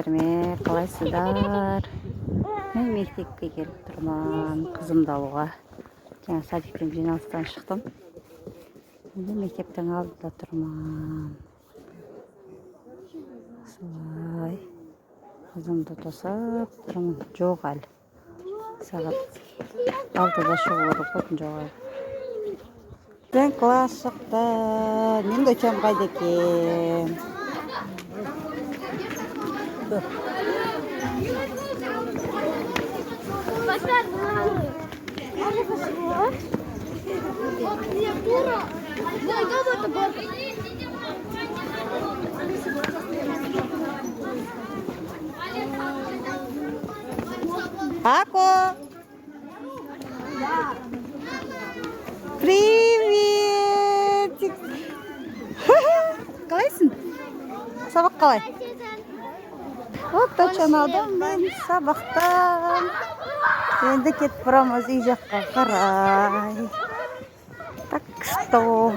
Сәлеметсіздер ме, қалайсыздар? Мен мектепке келіп тұрмын қызымды алуға. Жаңа садиктен жиналыстан шықтым, енді мектептің алдында тұрмын. Осылай қызымды тосып тұрмын. Жоқ, әлі сағат 6-да шығу керек болатын, жоқ әлі. Біздің класс шықты. Менің дочам қайда екен? Вот клавиатура. Мой дом — это горка. Ако! Приветик! Қалайсың? Сабақ қалай? Вот, дочаны алдым мен сабақтан. Енді кетіп барамыз үй жаққа қарай. Так что